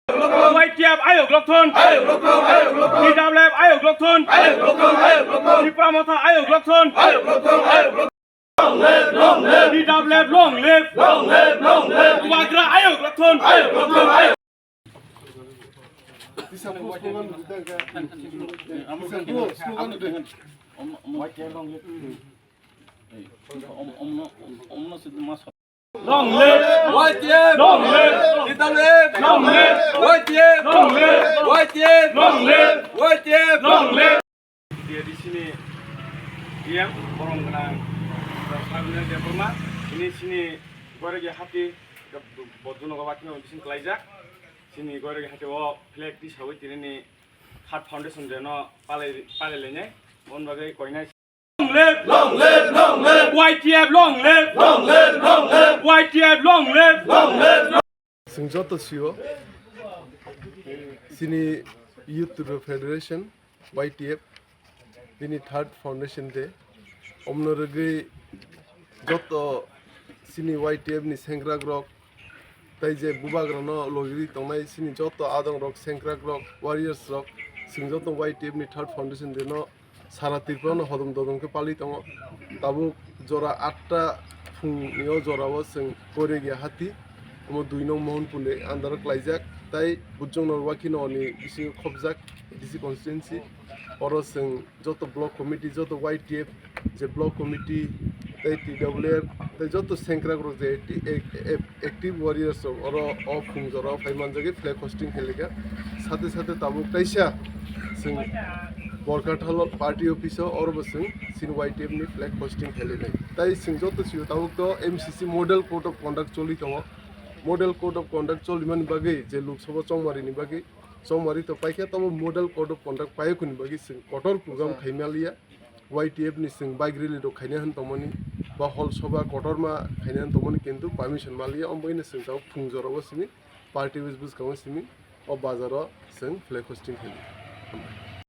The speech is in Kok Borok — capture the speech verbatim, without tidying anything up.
Y T F ayok lokthon. T W F ayok lokthon. Tipra Motha ayok lokthon. T W F long live. Bubagra ayok lokthon. Long live. Y T F long live. T W F long live. Y T F long live. Y T F long live. Y T F long live. T A D C ni D M borom gwnang Sabina Debbarma ini sini goregi hati boduno gobakino bising kelaijak. Sini goregi hati o flag tisawi tinini Heart Foundation Day no palai palai lainai. Bon bagwi koinai. Long live, long live, long live. Y T F long live, long live, long live. Y T F long live, long live. Chwng joto sio chini Youth Tripura Federation, Y T F, bini third foundation day. Omno rwgwi joto chini Y T F ni sengkrakrok tei je bubagrano logiri tongnai chini joto adongrok, sengkrakrok, warriors rok, chwng joto Y T F ni third foundation day no sara Tripura no hodom dodom khe pali tongo. Tabuk jora atta phung ni o jora o chwng Koiregia hati, omo dui nong Mohanpur ni under o klaijak, tei Bujong Norwakhi no ni bisingo khopjak A D C constituency. Oro chwng joto block committee, joto Y T F, je block committee, tei T W F, tei joto sengkrakrok je acti-, ac-, ac-, active warriors rok oro o phung jora o phai manjagwi flag hosting khe laikha. Sate sate tabuk kaisa chwng Borkathal party office o oro bo chwng chini Y T F ni flag hosting khe lainai. Tai chwng joto sio tabuk to M C C model code of conduct choli tongo. Model code of conduct cholimani bagwi je Lok Sabha chongmari ni bagwi chongmari to paikha, tobo model code of conduct paiyakuni bagwi chwng kotor program khaimaliya. Y T F ni chwng bike rally rok khaina hwn tongmani, ba hol soba kotorma khaina hwn tongmani, kintu permission maliya, omo bagwino chwng tabuk phung jora o simi party office bwskango simi o bazar o chwng flag hosting khainai.